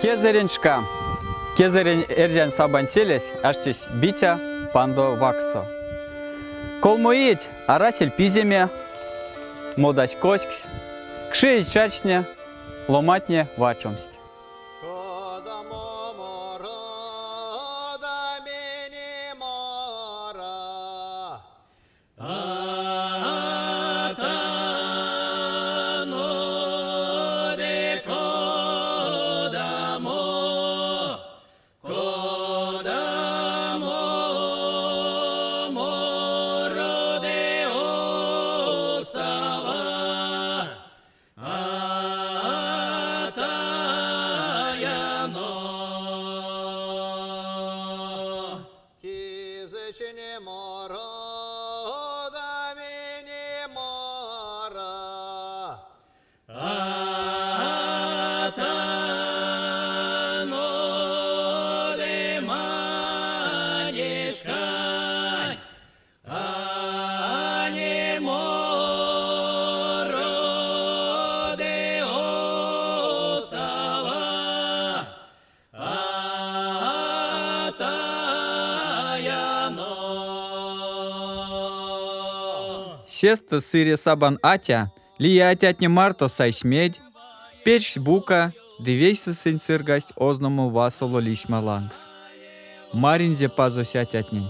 Кезэрень шка. Кезэрень эрзянь Сабанцелесь аштесь Битя пандо вакссо. Колмо иеть арасель пиземе, модась коськсь, кши эзь чачтне, ломатне вачомсть. Кодамо моро да мени мора. Кизычне моро да мени мора. Сестэ сыре Сабан атя лия атятне марто сайсь медь, печсь бука ды вейсэ сынь сыргасть озномо васоло лисьма лангс. Маринзе пазось атятнень.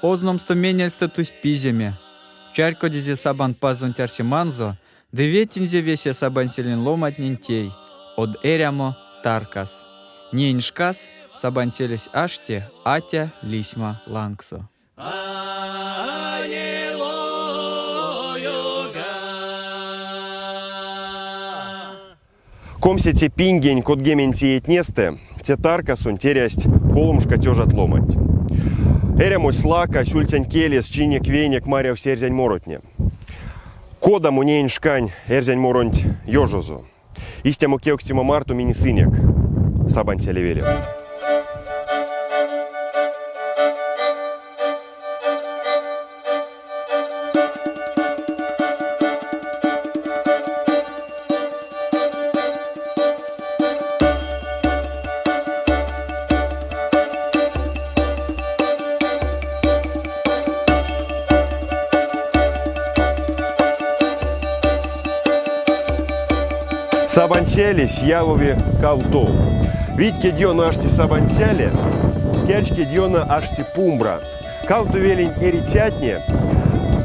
Озномсто менельстэ тусь пиземе. Чарькодизе Сабан пазонть арсеманзо ды ветинзе весе Сабанцелень ломантнень тей, од эрямо таркас. Неень шкас Сабанцелесь ашти атя лисьма лангсо. Комсеце пингень кодгеменце иетнестэ те таркасонть эрясть колмошка тёжат ломанть. Эрямось лакась, ульцянь келес, чинек-венек марявсть эрзянь моротне. Кодамо неень шкань эрзянь моронть ёжозо? Истямо кевкстема марто минь сынек Сабанцеле велев. Сабанцелесь явови кавтов. Вить кедьёно ашти Сабанцеле, керч кедьёно ашти Пумбра. Кавто велень эрицятне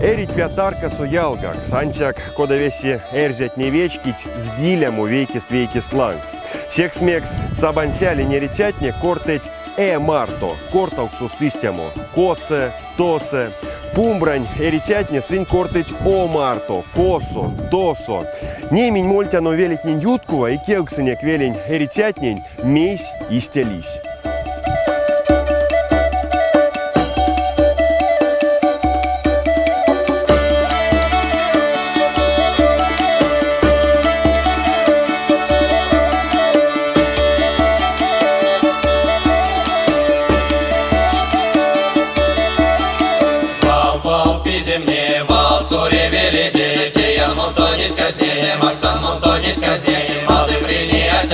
эрить ве таркасо ялгакс, ансяк кода весе эрзятне вечкить згилямо вейкест-вейкест лангс. Секс мекс Сабанцелень эрицятне кортыть э марто, кортавксост истямо: косо, тосо. Пумбрань эрицятне сынь кортыть о марто, косо, тосо. Ней минь мольтяно велетнень юткова и кевксынек велень эрицятнень, мейсь истя лиссь. Вал, вал, пиземне, вал, цуревели, теян муртонить казне, максан муртонить казне, мазы принять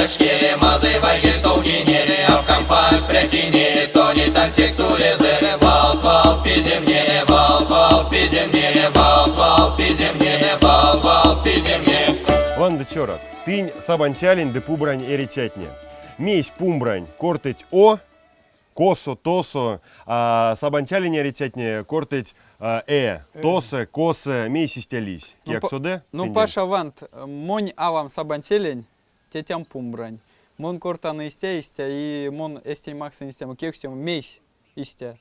мазы вайгель толгине, а в компас прякине, тони танцек сурезы, вал, вал, пиземне, вал, вал, пиземне, вал, вал, пиземне, вал, вал, пиземне. Ванды цёрат, тынь Сабанцелень ды Пумбрань эрицятне. Мейсь Пумбрань кортыть о, косо, тосо, а Сабанцелень эрицятне кортыть э, тосо, косо, мейсь истя лиссь? Ну, Кияк соды? Ну, Паша, вант, монь авам Сабанцелень, тетям Пумбрань. Мон кортан истя, истя, и мон эстень максынь истямо кевкстема, мейсь истя.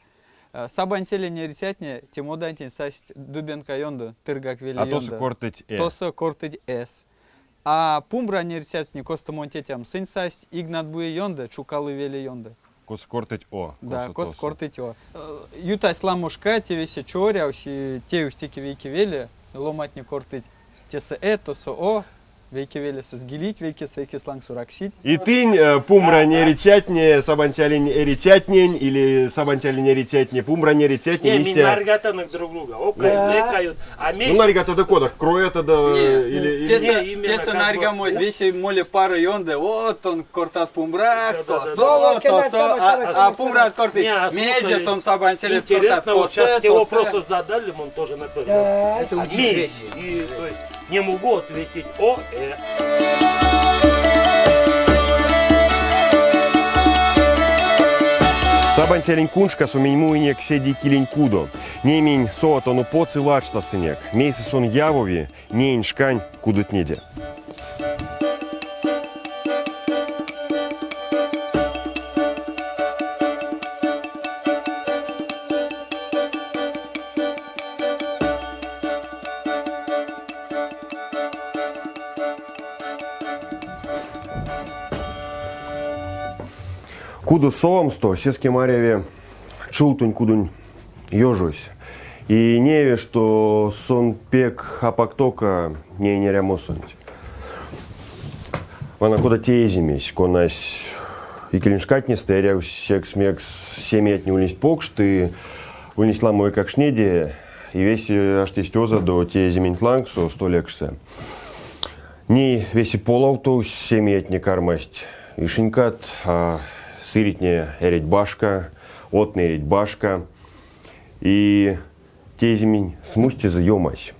Сабанцелень эрицятне те модантень састь Дубенка ёндо, Тыргак веле А тосо ёндо. кортыть э. Тосо кортыть эс. А Пумбрань эрицятне, косто монь тетям, сынь састь Игнатбуе ёндо, Чукалы веле ёндо. Косо кортыть о. Да, косо кортыть о. Ютась ламо шка, те весе човорявсь, и теевсь теке вейке веле, ломантне кортыть тесэ э, тосо о. Вейке велесэ згилить, вейкес вейкес лангсо раксить. И тынь, Пумбрань эрицятне, Сабанцялень эрицятнень или Сабанцялень эрицятне, Пумбрань эрицятне Не, минь истя... нарьгатанок друг друга. Окай, лекают. А Ну, месть... нарьгатадо кода? Кроятадо или... Тесэ, Не, именно тесэ как бы- нарьгамось весе моли паро ёндо, вот он кортат Пумбракс, Да-да-да. косо, тосо, а Пумбрат кортыть, Не, а мезе слушай, тон Сабанцелес кортат, Интересно, вот косе, сейчас те тосе. вопросы задали, он тоже например. Это А удивление. И, то есть, не могу ответить о. Сабанцялень куншкасо минь муинек седикелень кудо. Ней минь соватано потс и варштасынек. Мейсэ сон явови неень шкань кудотнеде. Кудос совамсто сеске маряви чувтонь кудонь ёжось. И неяви, што сон пек апак тока неень эрямосонть. Вана кода те эземесь, конась икелень шкатнестэ эрявсь секс, мекс семиятне ульнесть покшт и ульнесть ламо эйкакштнеде, и весе аштесть озадо те эзементь лангсо столь экшсэ. Ней весе полавтовсь, семиятне кармасть вишенькат, а сыретне эрить башка, одтнэ эрить башка. И те эзементь смустезэ ёмась.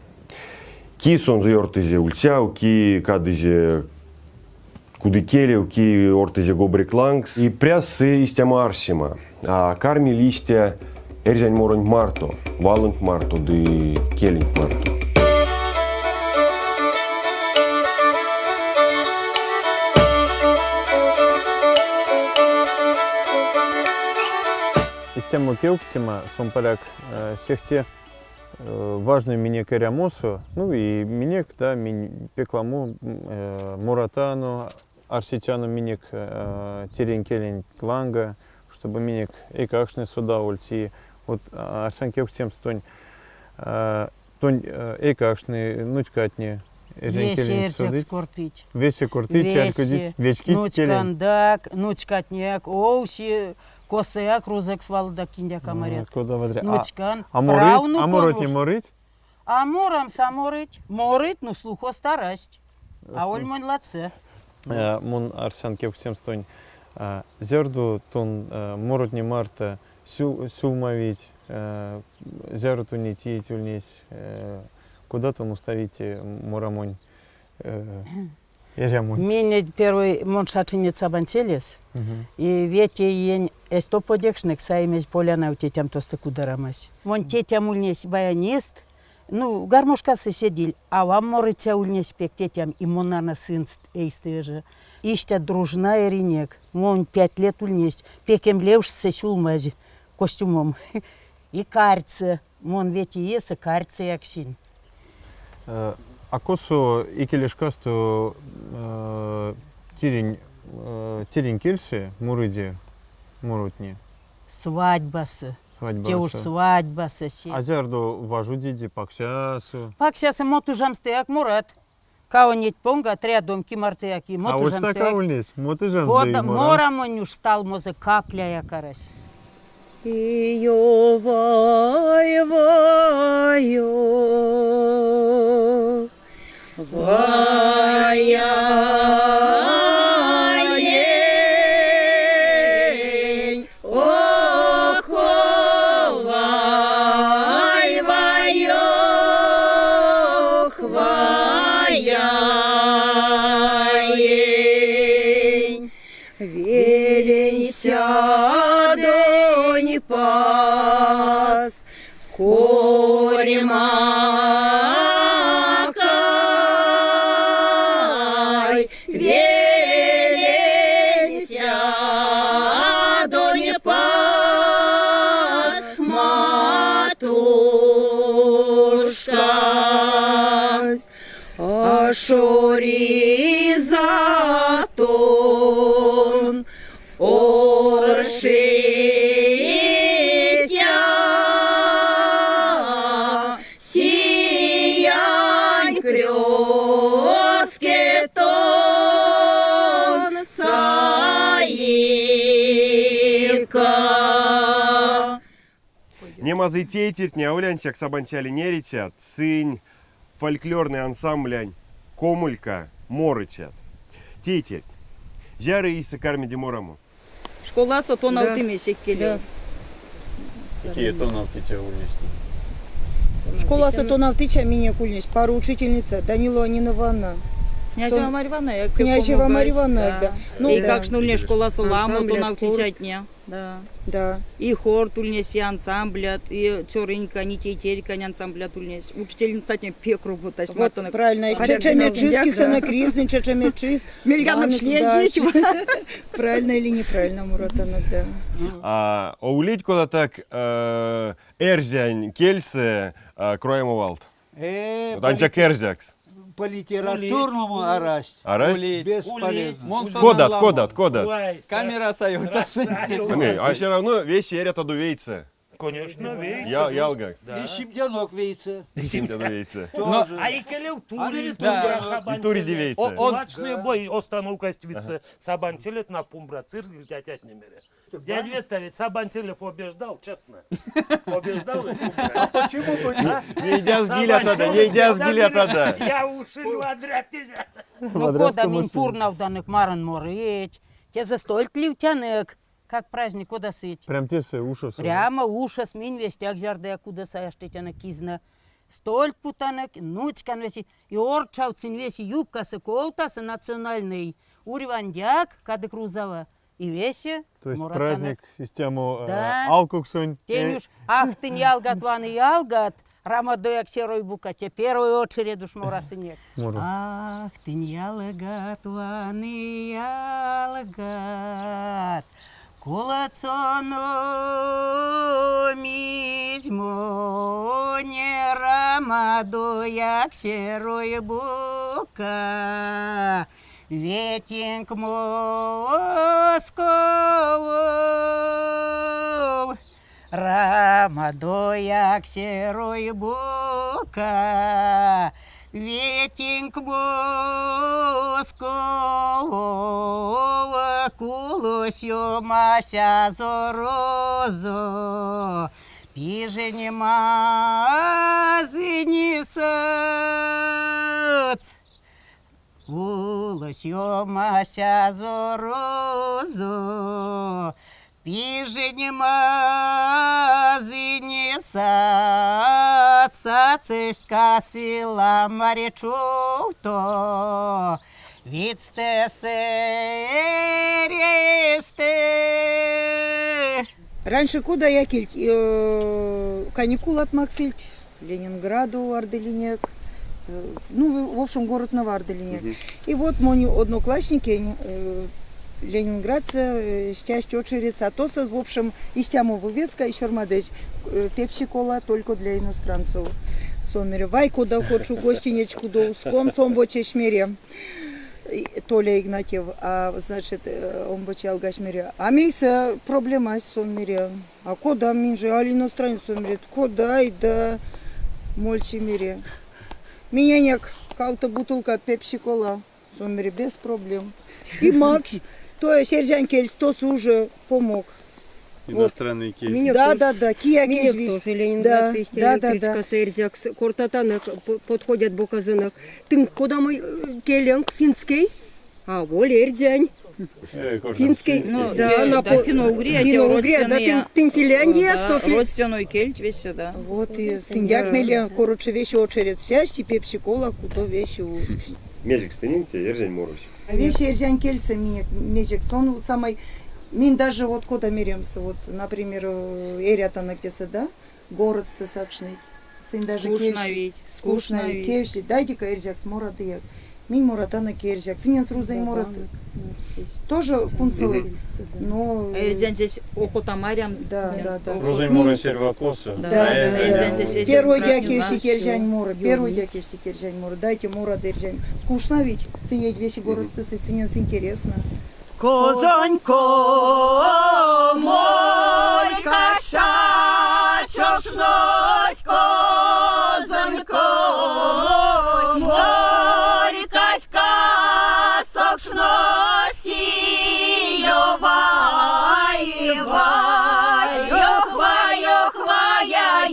Ки сонзэ ёртызе ульцяв, ки кадызе кудыкелев, ки ортызе гобрик лангс. И пряс сы истямо арсема, а карми ли истя эрзянь моронть марто, валонть марто ды келенть марто? Истямо кевкстема, сон паряк сехте важной минек эрямосо, ну и минек, да, минь пек ламо моратано, арсетяно минек тиринь келенть ланга, чтобы минек эйкакштне содавольть. И вот арсян кевкстемс тонь, тонь эйкакштне, нуцькатне эрзянь Весе келенть эрзякс содыть? кортыть. Весе кортыть, чарькодить, вечкить келенть? Нуцькандак, нуцькатнеяк, овсе косояк рузокс валдак киндяк а марят. Кода вадря. Нуцькан, А морыть? А моротне морыть? А морамс а морыть. Морыть, но слухост арасть. Аволь монь ладсо. Мон арсян кевкстемс тонь, зярдо тон моротне марто сюлмавить, зяро тонеть иеть ульнесь, кода тон уставить морамонь эрямонть? Минь первый мон шачинек Сабанцелес, и вете иень эзь топодекшнек, саимизь Полянав тетям тосто кудорамась. Монь тетям ульнесь баянист, ну, гармошкасо седиль, авам морыця ульнесь пек тетям, и монана сынст эйстэ же. Истя дружна эринек. Монь 5 лет ульнесть, пекем левшсэ сюлмазь костюмом. И карьце. Мон вете иесэ карьце яксинь. А косо икеле шкасто тиринь тиринь кельсэ морыде моротне? Свадьбасо. Свадьбасо. Те уж свадьбасо. А зярдо важодиде паксясо? Паксясо мотужамстояк морат. Кавонеть понгат рядом ки мартояк и А уж така ульнесь, мотужамсто и морамс. Морамонь уж сталмозо капляяк арась. Ё вай вайо, вая-ень, охо, вай, вайох, вая-ень. Велень сядонь паз, корьмакай, велень сядонь паз, матушка, ашо риза тон оршитя, сиянь крёске мазый тейтертне аволь ансяк Сабанцелень эрицят, сынь фольклорной ансамблянь Комулька морыцят. Тейтерть, зяро иесэ кармиде морамо? Школасо тонавтымизь икелев. Какие тонавтыця ульнесть? Школасо тонавтыця минек ульнесь паро учительница Данилова Нина Ивановна. Князева Марья Ивановна. Князева Марья Ивановна, да. Ну, Эйкакштне ульнесть школасо ламо тонавтыцятне. Да. Да. И хорт ульнесь, и ансамблят, и цёрынькань, и тейтерькань ансамблят ульнесь. Учительницатне пек роботасть. Вот правильно. Чечемечис, кисэнек чечемечис. Мельганок следить. Правильно или неправильно, Муратана, да. А улить кода так эрзянь кельсэ кроямо валт? Ансяк эрзякс. По литературному арасть. Арасть? Бесполезно. Кодат, кодат, кодат? Камера Не, а все равно весе эрятадо вейсэ. Конечно, вейсэ. Ялгакс. И симдянок вейсэ. Симдянок вейсэ. А икелев тури, И туриде вейсэ. Кулачный бой остановкась вице. Сабанцелев на Пумбра цирк тятятне мере. Дядь Вета ведь Сабанцелев побеждал, честно. Побеждал и А почему бы Не идя с гиля тогда, не идя с гиля тогда. Я ушел Ну, кода минь пурнавданок маран морыть, тесэ стольть ливтянек, как праздник кода сыть. Прям тесэ ушосо. Прямо ушос минь вестяк зярдояк кудосо аштетянок кизна. Стольть путанок, нуцькан веси, и орчавтсынь веси юбкасо, ковтасо национальный, урьвандяк, кадык рузава, и весе. То есть моратанок. праздник систему Да. алкуксонь. Тень уж, ах ты ялгат, ваны ялгат, рамадояк серой бука, те первую очередь уж морасынек. Мору. Ах ты ялгат, ваны ялгат, кулацономизь моне рамадояк серой бука. Ветинк Московов, рамадояк серой бука, Ветинк Московов, кулось ёмась азорозо, пижень мазыне садс. Кулось ёмась азорозо, пижень мазыне садс, садсось касы ламбаре чувто, видьстэ сэрейстэ. Раньше кода якильть каникулат максыльть Ленинградов ардылинек, ну, в общем, городтнэва ардылинек. И вот монь одноклассники ленинградсо стясть очередьс, а тосо, в общем, истямо вывеска и сёрмадезь пепси-кола только для иностранцев. Сон мере, вай, кода хочу гостинець кудов ускомс, омбоцесь мере. Толя Игнатьев, а, значит, омбоце ялгась мере, а мейсэ проблемась, сон мере, а кода минь же, а иностранец, сон мере, кода и да, мольсь мере. Миненек кавто бутылкат пепси-кола, сон мере, без проблем. И максь, то есть эрзянь кельс, тосо уже помог. Иностранный кель. Да, да, да, кияк Минек тоже Ленинград Да, да, да. эрзякс кортатанок подходят боказонок. Тынк кодамо келенк финский? Аволь эрзянь. Финский, Ну, да, да, на финно-угрия, те финно-угрия, да, родственные. тынь Финляндия, Да, родственной кельть весе, да. Вот и сыньгак меле, короче, весе очередьс стясть и пепси-кола, кудов весе усксть. Мезекс тыненк те эрзянь морось. Весе эрзянь кельсэ минек мезекс. Сон самай, минь даже вот кода меремс, вот, например, эрятанок тесэ, да, городсто сакшныть. Сынь даже Скучно кевкстнить. ведь, Скучно скучно ведь. ведь. Кевкстнить, дайте-ка эрзякс морадояк. Минь моратанок эрзякс. Сыненст рузонь морот тоже кунсолыть. Но Эрзянсесь охота марямс. Да, да, да. Рузонь морось эрьва косо. Да, А да, эрзянь эрзянсесь аволь. Первой Правильно, дякевштить эрзянь моро, всё. первой дякевштить эрзянь моро, дайте мородо эрзянь. Скучно ведь, сынь ведь весе городсто сыненст интересно. Козонь коморька шачокшнось, козонь коморькась касокшнось, и вай, ох, вай, ох, вая,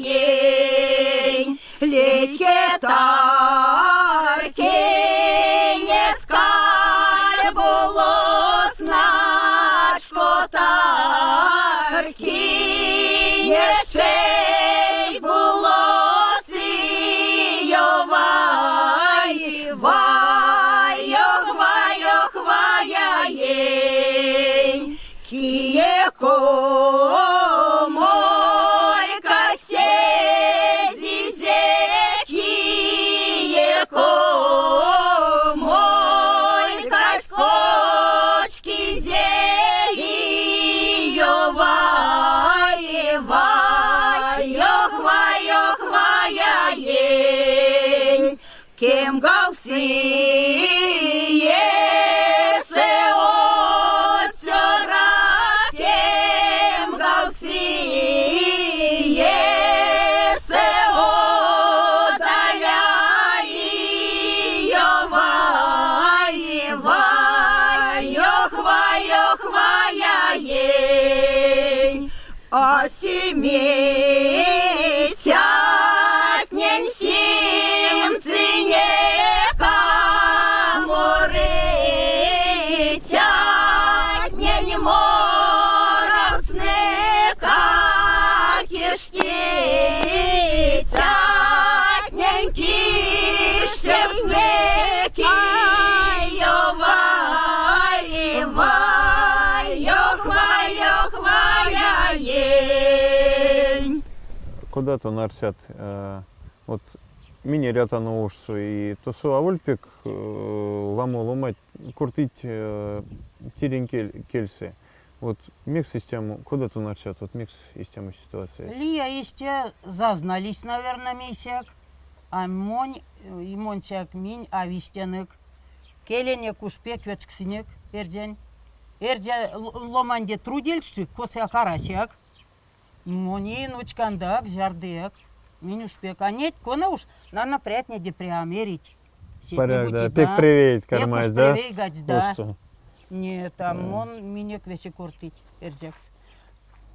Симицятнень симцинек, а морыцятнень моравтсынек, а киштицятнень киштевтсынек, Ай, вай, ох, вай, ох, вай, Кода тон арсят, вот минь эрятано ошсо, и тосо аволь пек ламо ломанть кортыть тиринь кельсэ. Вот мекс истямо, кода тон арсят, вот мекс истямо ситуация? Лия истя зазнались, наверное, мейсяк, а монь, и моньцяк минь а вистянек. Келенек уш пек вечксынек, эрзянь. Эрзя ломанде трудильщик, косяк арасяк. Мони нуцькандак, зярдыяк. Минь уш пек. А неть, кона уш, наверное, прятнеде пря мерить. Порядок, да. Пек превейть кармась, да? Пек да. Нет, а мон минек весе кортыть эрзякс.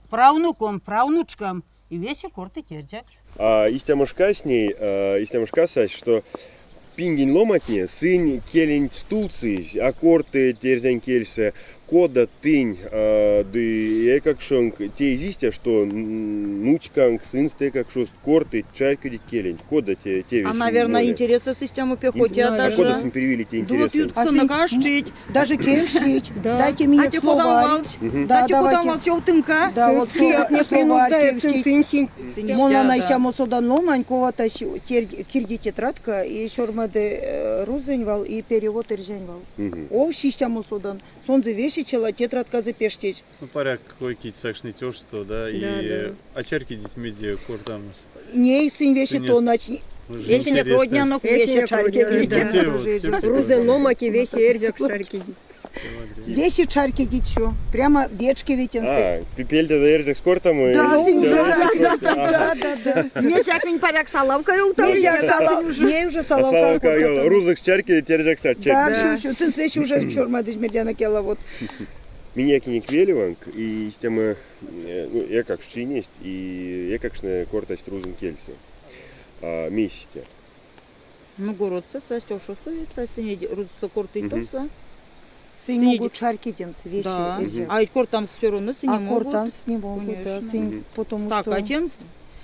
Правнуком, правнучкам и весе кортыть эрзякс. А, истямо шкась ней, истямо шка сась, что пингень ломантне сынь келенть стувтсызь, а кортыть эрзянь кельсэ, кода тынь ды эйкакшонк теизь истя, что нуцьканк сынст эйкакшост кортыть, чарькодить келенть, кода те тевесь А, наверное, интересы истямо пехоте А даже. кода сынь привили те Да вот интересы? ютксонок аштить. Даже кевкстнить. Дайте мне А те кода словарь. валць? Да, А те кода давайте. валць, ёвтынка? Да, вот Не словарь принуждает кевкстить. сынь Мон вана истямо содан ломань, ковата кирди тетрадка, и сёрмады рузонь вал, и перевод эрзянь вал. Овсе истямо содан. Сонзэ весе цела тетрадказо пештезь. Ну, паряк кой-кить сакшныть ошсто, да, и а чарькодить мезе кортамс. Ней сынь весе Сынь тонач. Уже Весе интересно. роднянок весе чарькодить. Рузонь ломанть весе эрзякс чарькодить. Весе чарькодить всё. Прямо вечкевить А, пельтядо эрзякс кортамо? Да, да, да, да, да. Мезяк минь паряк салавка Мезяк сала, ней уже салавка кортатано. Рузокс чарькодить, эрзякс Да, всё, всё. Сынь весе уже сёрмадызь мердянок яла вот. Минекинек велеванк, и истямо, ну, эйкакшт чийнесть, и эйкакштне кортасть рузонь кельсэ. А, вместе. Ну, городсо састь, ошосто ведь састь, рузсо кортыть тосо. Сынь могут чарькодемс весе Да. эрзякс. А ведь кортамс все равно сынь А не могут. кортамс не могут, да. Конечно. Сынь, потому что... Стака тенст,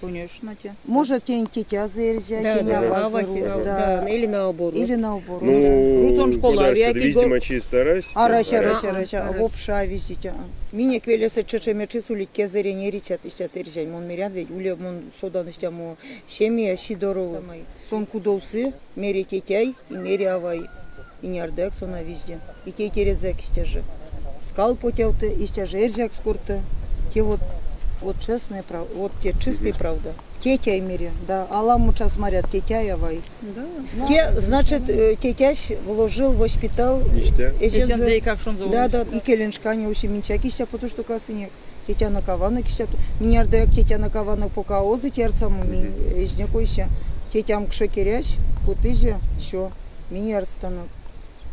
конечно, те. Может, тень тетязо эрзя, Да, тень да, авазо авась, руз, да, да. или наоборот. Или наоборот. Ну, Рузонь школа, кода вяки видимо, чисто арась. Арась, Арась. арась, арась, Арась. вопша везде. Минек велесэ чачома чись улить кезэрень эрицят истят эрзянь. Мон мерян ведь уле мон содан истямо семия Сидорова. Сон кудов сы, мери тетяй и мери авай. И нярдак сон а везде. И тейтерезэк истя же. Скал потявты, истя же эрзякс корты. Те вот вот честная правда, вот те чистая правда. Тетяй мери, да. Аламо час марят тетяй авай. Да. Те, значит, тетясь вложил, воспитал. Истя? Эсензэ эйкакшонзо Да, да, икелень шкане уш миньцяк истя, потому что касынек. Тетянок аванок истя. Минь тетянок аванок пока озыть ярсамо, минь эзинек ойсе. Тетям кше керясь, путызе, всё. Минь ярстанок.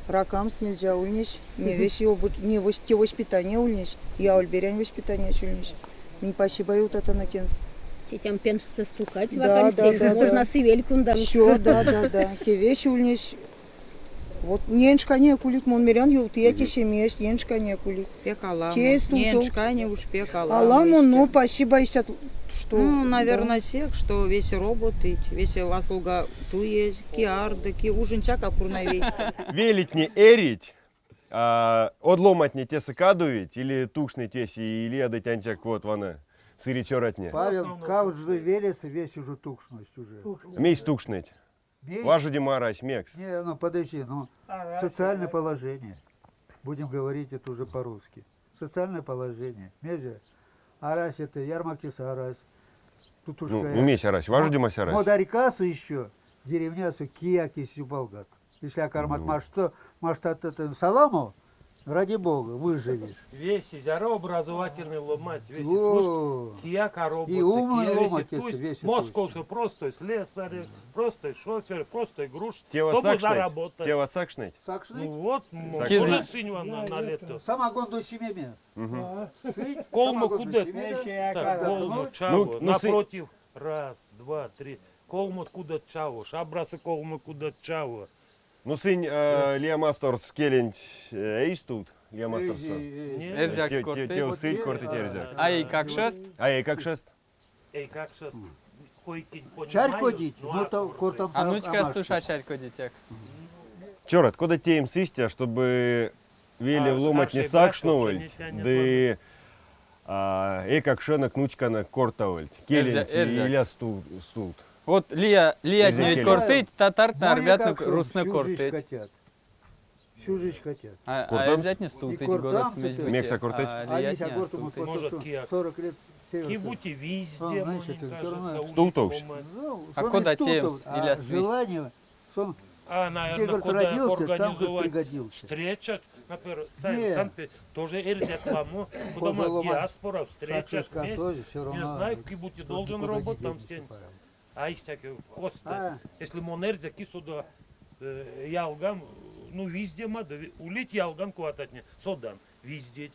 Ракамс нельзя ульнесь. Не весь его, не те воспитание ульнесь. Я аволь берянь воспитание ульнесь. Минь спасибо ёвтатано тенст. Тетям пеншсэ стукать Да, да, да, можно да. сывель кундамс. Всё, да, да, да. Те весе ульнесь. Вот неень шкане улить, мон мерян ёвтыя те семиясь, неень шкане улить. Пек аламо. Те Неень шкане уж пек аламо. Аламо, но истя. спасибо истя, что... Ну, наверное, сек, что весе роботыть, весе васолга туезь, ки арды, ки ужинцяк а пурнаветь. Велетне эрить, а, од ломантне тесэ кадовить, или тукшныть тесэ, или одыть ансяк вот вана, сыре цёратне. Павел, каждый велесэ весе уже тукшность уже. Мейс тукшныть. Мейс? Важодема арась, мекс. Не, ну подожди, ну социальное положение. Будем говорить это уже по-русски. Социальное положение. Мезе, арась это ярмарки арась. Тут уж Ну, ну мейс арась, важодемась арась. Модарькасо еще, деревнясо кияк эзь сюпалгадт. Если а кармат Ну. машто, маштат это солому, Ради бога, выживешь. Весь зяро образовательный ломать, весь Во. слушай, кияка работы, И умный кия ломать, весь если весь московский просто слесарь, просто шофер, просто груш, Тело чтобы сакшныть? заработать. Тело сакшныть? Сакшныть? Ну вот, Сакшныть. может, сын вам на лето. Самогон до семени. Сын, Колму самогон куда? до семени. Так, колму, Отдохнуть. чаво, Ну, ну, сын- напротив, раз, два, три. Колму куда чаво, шабрасы колму куда чаво. Ну, сынь Лия Масторс келенть эйстут, Лия Масторса. Эрзякс кортыть. Те сынь кортыть эрзякс. А эйкакшост? А эйкакшост? Эйкакшост, койкинь понимаю, Чарькодить, ну, ну а то кортам А нуцькаст уш а чарькодитяк. Чёрт, кода теемс истя, чтобы веле А, ломать не старший брат вообще сакшновальть, не тянет, да эйкакшонок нуцьканок кортавольть. Келенть Эрзякс. иля стувт. Вот Лия, Лия Эрзянь ведь келенть. кортыть, татартнэ, Мой армятнэ, эйкакшон рустнэ всю жизнь кортыть. хотят. Всю жизнь хотят. А Кортамс? эрзятне стувтыть И город кортамс смесь это- бути. Мекс а кортыть? А А лиятне они а кортаму стувтыть. Может, кияк. 40 лет северца. Кибути везде, Он, знаешь, мне это всё кажется, равно- Стултовсь. улит, Ну, А сон кода и стултов, теемс а иляст весть? желание, сон, А, где, наверное, говорит, куда родился, там, говорит, организовать пригодился. встреча, например, Не. сам тоже эрзят ламу, куда мы Ломать. диаспора, встреча, Сакшишка вместе, тоже всё не равно, знаю, кибути тут должен никуда не работать там денешься, стень. пора. А есть всякие косты. А. Если мон эрзя ки сюда ялгам, ну везде надо, улить ялгам куататне, содан, везде.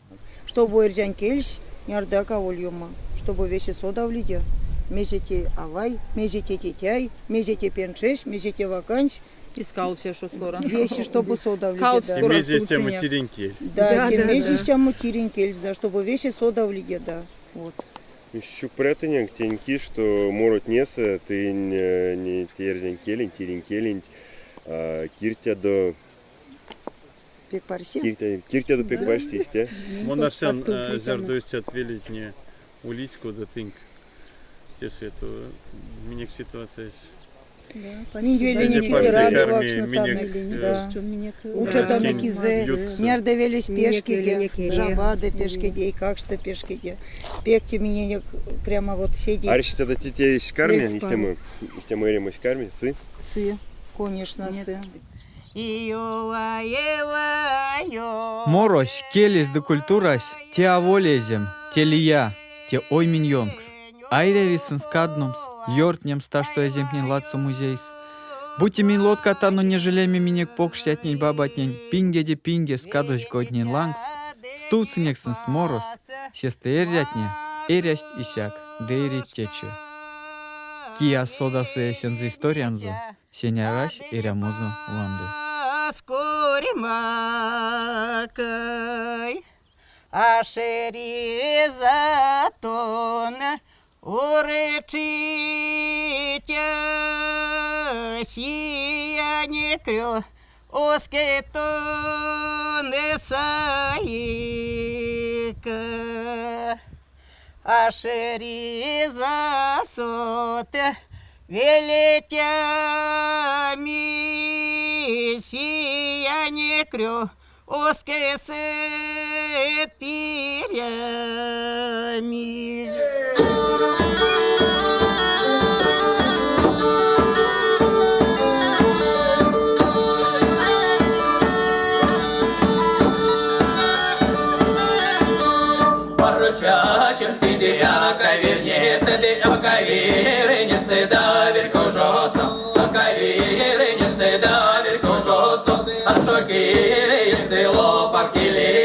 Чтобы эрзянь кельсь, нярдака ольёма, чтобы весе содавлиде. Мезе те авай, мезе те тетяй, мезе те пеншесь, мезе те вакансь. Искал все, что скоро. Вещи, чтобы содавлиде. Скал да. скоро Мезе истямо стулциня. тиринь кель. Да, Да, те да, мезе да. истямо тиринь кельсь, да, чтобы весе содавлиде, да. Вот. Сюкпря тыненк тень кис, что моротнесэ тынь не эрзянь келенть, тиринь келенть, кирдтядо Пек парсте. кирдтядо пек парсте, истя? Мон арсян, Поступить зярдо истят велетне улить, кода тынк тесэ то минек ситуациясь. Минь велинек Судя по всей радовакшнотанок, армии, минек, да. Раськень Учатанок кизэ, ютксо. нярда велесь Минек пешкеде, велинек эри. жабады пешкеде, эйкакшто пешкеде. Пек те миненек прямо вот седеть. Арсетядо те карми, Мельс истямо, истямо эрямось карми, сы? Сы, конечно, сы. Морось, келесь ды культурась, те аволь эзем, те лия, те оймень ёнкс. А эряви сынст кадномс, ёртнемс ташто эземтнень ладсо музейс. Бути минь лоткатано нежелеме минек покштятнень бабатнень пингеде пингес кадозь койтнень лангс, стувтсынек сынст морост, сестэ эрзятне эрясть исяк ды эрить течи. Кие а содасы эсензэ историянзо, сень арась эрямозо ванды. Скурьмакай, ашери затон, урычитя, сияние крё, оскетоне саика. Ашери засоте, велетями, сияние крё, оскесе пирями. Поручачим сидя, каверне сиди, каверне сида, виркожосо, каверне сида, виркожосо, а шокили, сило, паркили.